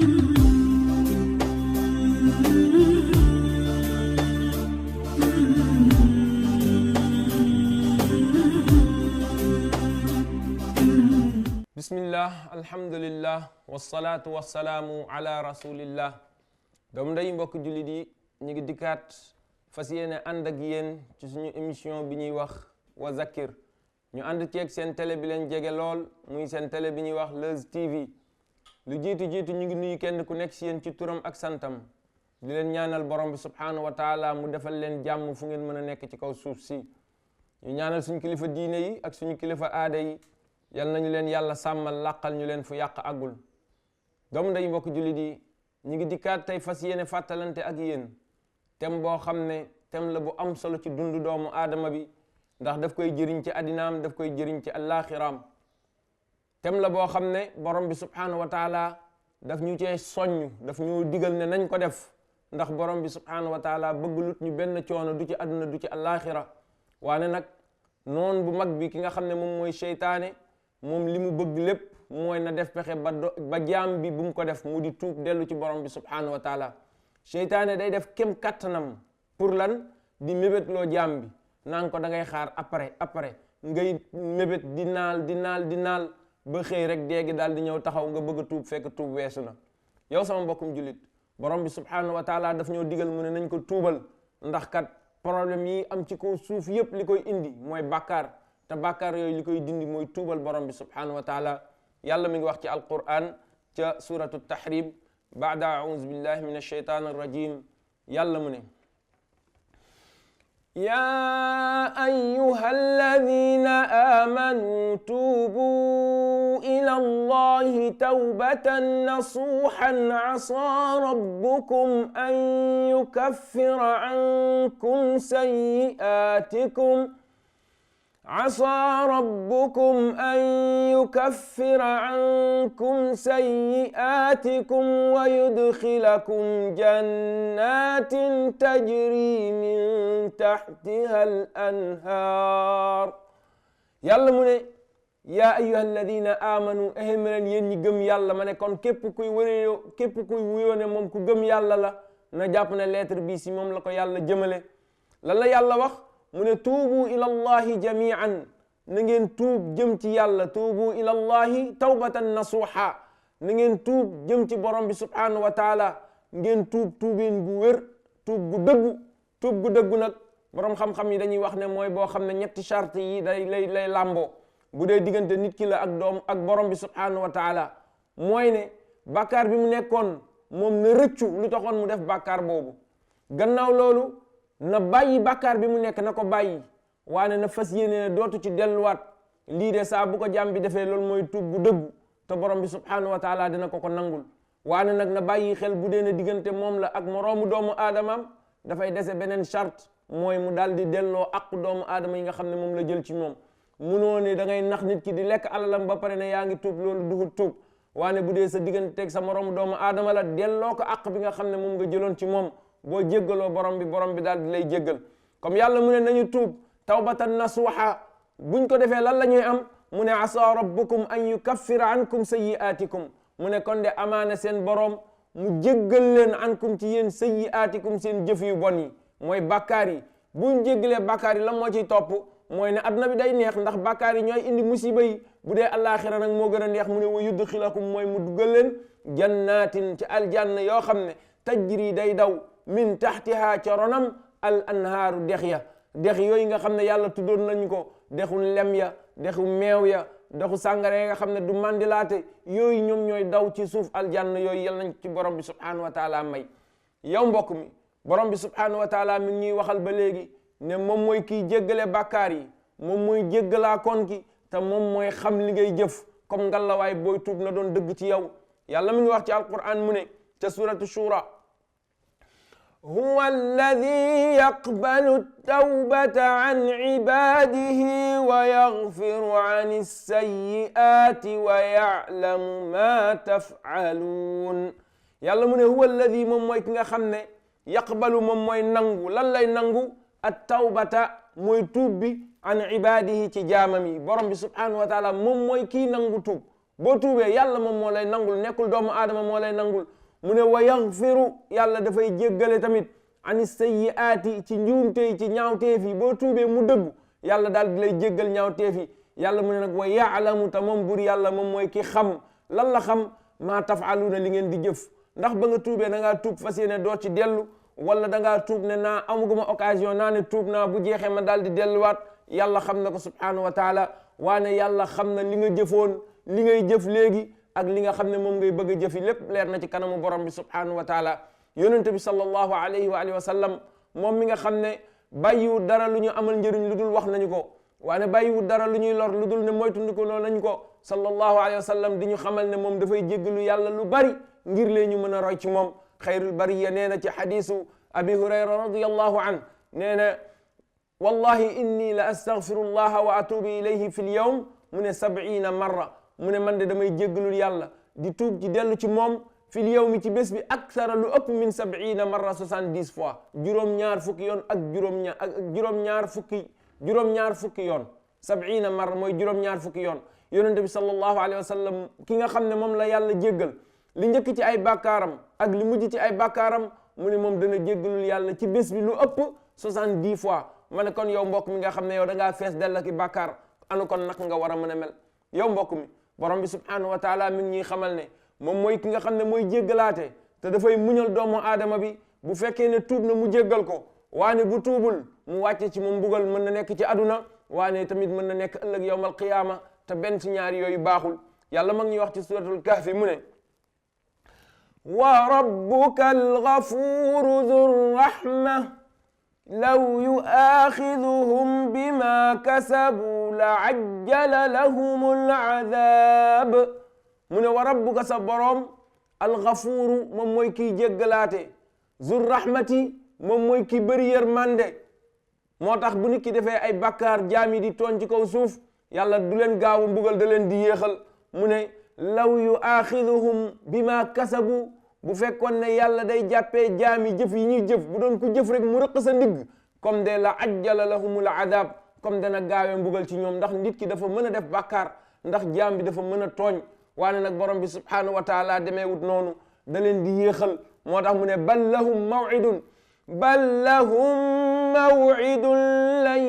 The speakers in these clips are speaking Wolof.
bismillah alhamdulillah wassalatu wassalaamu ala rasulillah doomu nday mbokk jullit yi ñu ngi dikkaat fas yéene ànd ak yéen ci suñu émission bi ñuy wax wa zakir ñu ànd ceeg seen télé bi leen jege lool muy seen télé bi ñuy wax Leuz TV lu jiitu ñu ngi nuyu kenn ku nekk si yéen ci turam ak santam di leen ñaanal borom bi subhanahu wa taala mu defal leen jàmm fu ngeen mën a nekk ci kaw suuf si ñu ñaanal suñu kilifa diine yi ak suñu kilifa aada yi yal nañu leen yàlla sàmmal làqal ñu leen fu yàq àggul doomu nday mbokk jullit yi ñu ngi dikkaat tey fas yéene fàttalante ak yéen thème boo xam ne thème la bu am solo ci dundu doomu aadama bi ndax daf koy jëriñ ci addinaam daf koy jëriñ ci allaaxiraam thème la boo xam ne borom bi subhanahu wa taala daf ñu cee soññ daf ñu digal ne nañ ko def ndax borom bi subhanahu wa taala bëggulut ñu benn coono du ci adduna du ci allaaxira waane nag noon bu mag bi ki nga xam ne moom mooy seytaane moom li mu bëgg lépp mooy na def pexe ba jaam bi bu mu ko def mu di tuub dellu ci borom bi subhanahu wa taala seytaane day def kem kattanam pour lan di mébét loo jaam bi naan ko da ngay xaar après ngay mébét di naal ba xëy rek déegi daal di ñëw taxaw nga bëgg a tuub fekk tuub weesu na yow sama mbokkum jullit borom bi subhanahu wa taala daf ñoo digal mu ne nañ ko tuubal ndax kat problème yi am ci kaw suuf yépp li koy indi mooy bàkkaar te bàkkaar yooyu li koy dindi mooy tuubal borom bi subhanahu wa taala yàlla mi ngi wax ci alquran ca suratu tahrim baada auzu billahi min alshaytan arrajim yàlla mu ne ya ayyuha alladina amanu tuubu ila allahi tawbatan nasuhan asa rabbukum an yukaffira ankum sayyi'atikum عسى ربكم أن يكفر عنكم سيئاتكم ويدخلكم جنات تجري من تحتها الأنهار يلا من يا أيها الذين آمنوا أهمنا ينجم يلا من كون كيف كوي ويون مم كجم يلا لا نجابنا لتر بيسي مم لكو يلا جمله لا يلا وقت mu ne tuubu ila allahi jamian na ngeen tuub jëm ci yàlla tuubu ila allahi tawbatan nasuha na ngeen tuub jëm ci borom bi subhanahu wa taala ngeen tuubin gu wér tuub gu dëggu nag borom xam-xam yi dañuy wax ne mooy boo xam ne ñetti charte yi lay làmboo bu dee diggante nit ki la ak borom bi subhanahu wa taala mooy ne bàkkaar bi mu nekkoon moom na rëccu lu taxoon mu def bàkkaar boobu gannaaw loolu na bàyyi bàkkaar bi mu nekk na ko bàyyi waane na fas yéene ne dootu ci delluwaat lii de saa bu ko jàmm bi defee loolu mooy tuub bu dëggu te borom bi subhanahu wa taala dina ko nangul waane nag na bàyyi xel bu dee ne diggante moom la ak moroomu doomu aadamaam dafay dese beneen charte mooy mu daal di delloo ak doomu aadama yi nga xam ne moom la jël ci moom munoo ne da ngay nax nit ki di lekk alalam ba pare ne yaa ngi tuub loolu duhut tuub waane bu dee sa diggante teg sa moroomu doomu aadama la delloo ko ak bi nga xam ne moom nga jëloon ci moom boo jéggaloo borom bi daal di lay jéggal comme yàlla mu ne nañu tuub tawbatan nasuha buñ ko defee lan la ñuy am mu ne asa rabbukum an yukaffira ankum sayyi'atikum mu ne kon de amaana seen borom mu jéggal leen ankum ci yéen sayyi'atikum seen jëf yu bon yi mooy bàkkaar yi buñ jéggalee bàkkaar yi lan moo ciy topp mooy ne adduna bi day neex ndax bàkkaar yi ñooy indi musiba yi bu dee àllaaxira nag moo gën a neex mu ne wa yudxilakum mooy mu duggal leen jannatin ci aljanna yoo xam ne tajri day daw min taxtiha ca ronam al anhaaru dex yooyu nga xam ne yàlla tuddoon nañu ko dexu lem ya dexu meew ya dexu sàngara ya nga xam ne du mandilaate yooyu ñoom ñooy daw ci suuf aljanna yooyu yal nañ ci borom bi subhanahu wa taala may yow mbokk mi borom bi subhanahu wa taala mi ngi ñuy waxal ba léegi ne moom mooy kiy jéggale bàkkaar yi moom mooy jéggalaa kon ki te moom mooy xam li ngay jëf comme ngalawaay booy tuub na doon dëgg ci yow yàlla mi ngi wax ci alquran mu ne ca suratu shura هو الذي يقبل التوبة عن عباده ويغفر عن السيئات ويعلم ما تفعلون يلا من هو الذي موي كيغا خامني يقبل موي نانغو لان لاي نانغو التوبة موي توب بي عن عباده تي جامامي بروم بي سبحانه وتعالى موي كي نانغو توب boo tuubee yàlla moom moo lay nangul, nekkul doomu aadama moo lay nangul. mu ne wa yaghfiru yàlla dafay jéggale tamit ani sayyiaati ci njuumte yi ci ñaawteef yi. boo tuubee mu dëggu yàlla daal di lay jéggal ñaawteef yi. yàlla mu ne nag wa yaalamu ta moom bur yàlla moom mooy ki xam lan la xam maa tafaaluuna li ngeen di jëf. ndax ba nga tuubee da ngaa tuub fas yéene doo ci dellu, wala da ngaa tuub ne naa amuguma occasion naa ne tuub naa bu jeexee ma daal di delluwaat. yàlla xam na ko subhanahu wa taala, waane yàlla xam na li nga jëfoon, li ngay jëf léegi ak li nga xam ne moom ngay bëgg a jëfi lépp leer na ci kanamu borom bi subhanahu wa taala. yonente bi sallallahu alayhi wa sallam moom mi nga xam ne bàyyiwul dara lu ñu amal njëriñ lu dul wax nañu ko, waane bàyyiwul dara lu ñuy lor lu dul ne moytundiku noonu nañu ko. sallallahu alayhi wa sallam di ñu xamal ne moom dafay jéggalu yàlla lu bari ngir lee ñu mën a roy ci moom. xayrul bariya nee na ci xadisu abi hurayra radiyallahu an nee na wallahi inni la astaghfirullaha wa atubu ilayhi fi lyawm mu ne 70 marra. mu ne man de damay jéggalul yàlla di tuub ci dellu ci moom fil yawmi ci bés bi aksara lu ëpp min 70 marra 70 fois juróom-ñaar fukki yoon ak juróom-ñaar fukki yoon. 70 marra mooy juróom-ñaar fukki yoon. yonente bi sallallahu alayhi wa sallam ki nga xam ne moom la yàlla jéggal li njëkk ci ay bàkkaaram ak li mujj ci ay bàkkaaram mu ne moom dana jéggalul yàlla ci bés bi lu ëpp 70 fois. ma ne kon yow mbokk mi nga xam ne yow da ngaa fees dell ki bàkkaar anu kon nag nga war a mën a mel. yow mbokk mi borom bi subhanahu wa taala mi ngi ñuy xamal ne moom mooy ki nga xam ne mooy jéggalaate te dafay muñal doomu aadama bi bu fekkee ne tuub na mu jéggal ko, waane bu tuubul mu wàcce ci moom mbugal. mën na nekk ci aduna waane tamit mën na nekk ëllëg yawmal qiyaama, te benn ci ñaari yooyu baaxul. yàlla ma ngi ñuy wax ci suratul kahfi mu ne wa rabbuka al-ghafuru dhu rahma law yu'akhidhuhum bima kasabu la'ajjala lahumul adhab. mu ne wa rabbuka sa borom al-ghafuru moom mooy kiy jéggalaate, zur rahmati moom mooy ki bëri yërmande. moo tax bu nit ki defee ay bakkaar jaam yi di tooñ ci kaw suuf yàlla du leen gaawu mbugal da leen di yéexal. mu ne law yu'akhidhuhum bima kasabu bu fekkoon ne yàlla day jàppee jaam yi jëf yi ñuy jëf, bu doon ku jëf rek mu rëq sa ndigg comme de la ajjala lahumul adab, comme dana gaawee mbugal ci ñoom. ndax nit ki dafa mën a def bàkkaar, ndax jaam bi dafa mën a tooñ, waane nag borom bi subhanahu wa taala demee wut noonu, da leen di yéexal. moo tax mu ne bal lahum maw'idun lan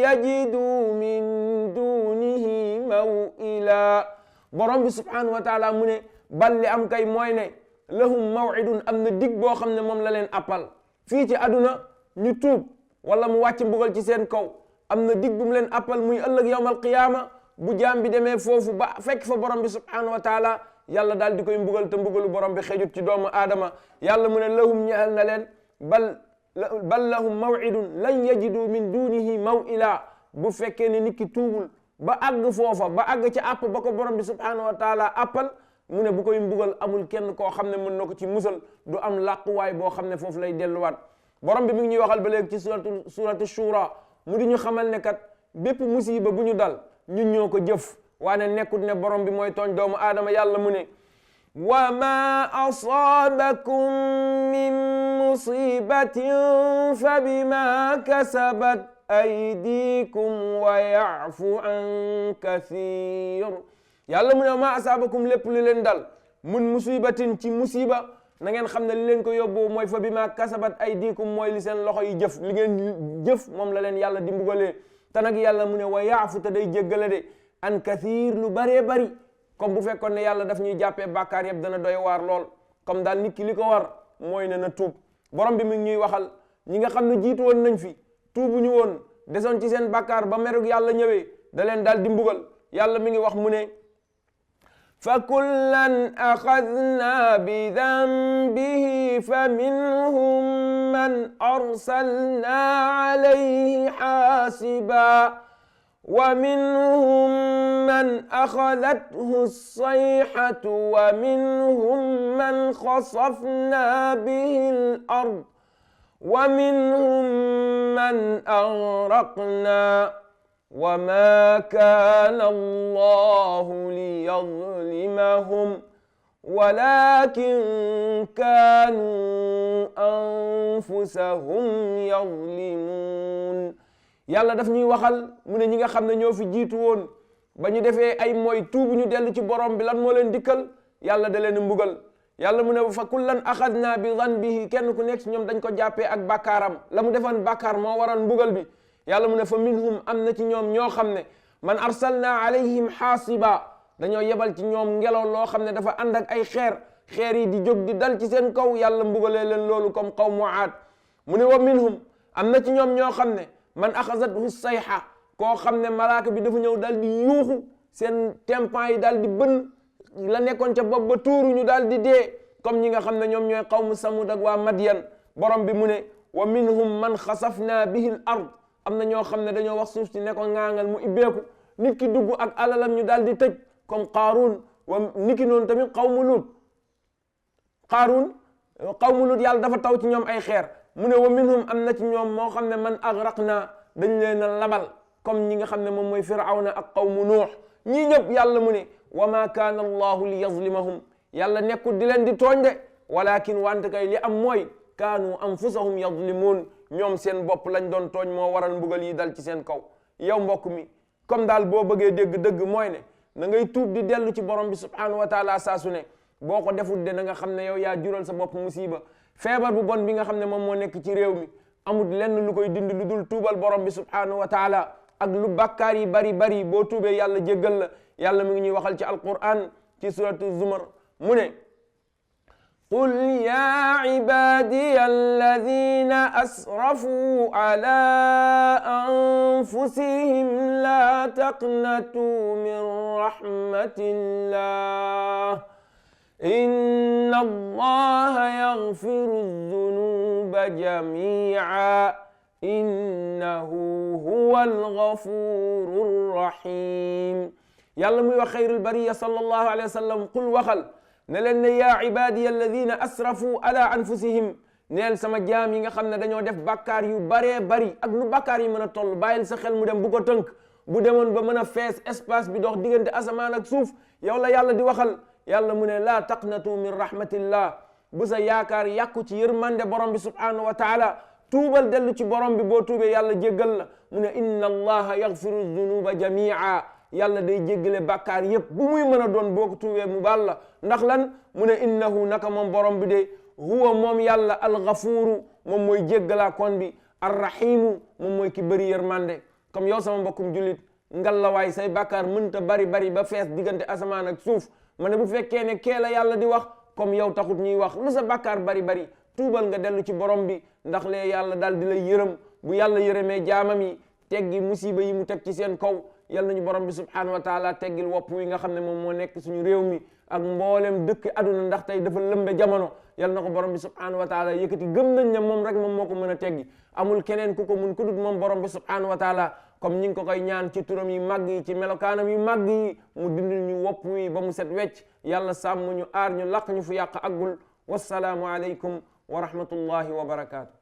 yajidu min dunihi maw'ila. borom bi subhanahu wa taala mu ne bal li am kay mooy ne lahum maw'idun am na dig boo xam ne moom la leen appal fii ci aduna ñu tuub wala mu wàcc mbugal ci seen kaw. am na dig bu mu leen appal muy ëllëg yawmal qiyaama bu jaam bi demee foofu ba fekk fa borom bi subhanahu wa taala yàlla daal di koy mbugal te mbugalu borom bi xejut ci doomu aadama. yàlla mu ne lahum ñaal na leen bal lahum maw'idun lan yajidu min dunihi maw'ila. bu fekkee ne nit ki tuubul ba àgg foofa ba àgg ci àpp ba ko borom bi subhanahu wa taala appal, mu ne bu koy mbugal amul kenn koo xam ne mën na ko ci musal, du am làquwaay boo xam ne foofu lay delluwaat. borom bi mi ngi ñuy waxal ba léegi ci suratu shura mu di ñu xamal ne kat bépp musiba bu ñu dal ñun ñoo ko jëf, waane nekkut ne borom bi mooy tooñ doomu aadama. yàlla mu ne wa ma asabakum min musibatin fa bima kasabat aydikum wa ya'fu an kathir. yàlla mu ne ma asaabakum lépp li leen dal mun musibatin ci musiba na ngeen xam ne li leen ko yóbbu mooy fa bima kasabat aydikum mooy li seen loxo yi jëf, li ngeen jëf moom la leen yàlla di mbugalee. te nag yàlla mu ne wa ya'fu te day jéggale de an kathir lu baree bari. comme bu fekkoon ne yàlla daf ñuy jàppee bàkkaar yëpp dana doy waar lool. comme daal nit ki li ko war mooy ne na tuub. borom bi mi ngi ñuy waxal ñi nga xam ne jiitu woon nañ fi tuubuñu woon desoon ci seen bàkkaar ba merug yàlla ñëwee da leen daal di mbugal. yàlla mi ngi wax mu ne fa kullan axadna bi danbihi fa minhum man arsalna alayhi xaasiba wa minhum man axadathu sayxatu wa minhum man xasafna bihi al-ard wa minhum man agraqna wa ma kaana allahu liyazlimahum walakin kaanu anfusahum yazlimun. yàlla daf ñuy waxal mu ne ñi nga xam ne ñoo fi jiitu woon ba ñu defee ay mooy tuubu ñu dellu ci borom bi lan moo leen dikkal yàlla da leen mbugal yàlla mu ne fa kullan axadna bi zanbihi kenn ku nekk ci ñoom dañ ko jàppee ak bàkkaaram la mu defoon bàkkaar moo waral mbugal bi yàlla mu ne fa minhum am na ci ñoom ñoo xam ne man arsalna alayhim xaasiba dañoo yebal ci ñoom ngelaw loo xam ne dafa ànd ak ay xeer yi di jóg di dal ci seen kaw yàlla mbugalee leen loolu comme qawmu Aad mu ne wa minhum am na ci ñoom ñoo xam ne man axazathu sayha koo xam ne malaaka bi dafa ñëw daal di yuuxu seen tympan yi daal di bën la nekkoon ca bopp ba tuuru ñu daal di dee comme ñi nga xam ne ñoom ñooy qawmu Samud ak waa Madyan borom bi mu ne wa minhum man xasafna bihi l ard am na ñoo xam ne dañoo wax suuf si ne ko ŋaangal mu ibbeeku nit ki dugg ak alalam ñu daal di tëj comme Qaaruun wa niki noonu tamit qawmu Luut Qaaruun qawmu Luut yàlla dafa taw ci ñoom ay xeer mu ne wa minhum am na ci ñoom moo xam ne man agraqna dañ leen a labal comme ñi nga xam ne moom mooy Firawna ak qawmu Nuux ñii ñëpp yàlla mu ne wa ma kaana allahu li yazlimahum yàlla nekkul di leen di tooñ de walakin wante kay li am mooy kaanu anfusahum yazlimuun ñoom seen bopp lañ doon tooñ moo waral mbugal yi dal ci seen kaw yow mbokk mi comme daal boo bëggee dégg dëgg mooy ne na ngay tuub di dellu ci borom bi subhanahu wa taala saa su ne boo ko deful de na nga xam ne yow yaa jural sa bopp musiba feebar bu bon bi nga xam ne moom moo nekk ci réew mi amul lenn lu koy dindi lu dul tuubal borom bi subhanahu wa taala ak lu bàkkaar yi bari bari boo tuubee yàlla jéggal la yàlla mi ngi ñuy waxal ci alquran ci suratu zumar mu ne qul ya ibadiya alladina asrafuu ala anfusihim la taqnatu min rahmatillah inna allaha yaghfiru dhunuba jami'a innahu huwal ghafurur rahim yàlla muy wax xayrul bariya sallallahu alayhi wa sallam qul waxal ne leen ne yaa ibadiya alladina asrafu ala anfusihim neel sama jaam yi nga xam ne dañoo def bàkkaar yu baree bari ak nu bàkkaar yi mën a toll bàyyil sa xel mu dem bu ko tënk bu demoon ba mën a fees espace bi dox diggante asamaan ak suuf yow la yàlla di waxal yàlla mu ne laa taqnatu min rahmatillah bu sa yaakaar yàqu ci yërmande borom bi subhanahu wa taala tuubal dellu ci borom bi boo tuubee yàlla jéggal la mu ne inna allaha yaghfiru dhunuba jamia yàlla day jéggale bàkkaar yépp bu muy mën a doon boo ko tuubee mu baal la ndax lan mu ne innahu naka moom borom bi de huwa moom yàlla alghafuuru moom mooy jéggalaa kon bi arrahimu moom mooy ki bëri yërmande comme yow sama mbokkum jullit ngallawaay say bàkkaar mënta bari ba fees diggante asamaan ak suuf ma ne bu fekkee ne kee la yàlla di wax comme yow taxut ñuy wax lu sa bàkkaar bari tuubal nga dellu ci borom bi ndax lee yàlla daal di lay yërëm bu yàlla yërëmee jaamam yi teggi musiba yi mu teg ci seen kaw yal nañu borom bi subhanahu wa taala teggil wopp wi nga xam ne moom moo nekk suñu réew mi ak mboolem dëkk aduna ndax tey dafa lëmbe jamono yal na ko borom bi subhanahu wa taala yëkkati gëm nañ ne moom rek moom moo ko mën a teggi amul keneen ku ko mun ku dut moom borom bi subhanahu wa taala comme ñi ngi ko koy ñaan ci turam yi màgg yi ci melokaanam yu màgg yi mu dindil ñu wopp wi ba mu set wecc yàlla sàmm ñu aar ñu laq ñu fu yàq aggul wassalaamu aleykum wa rahmatullahi wa barakaatu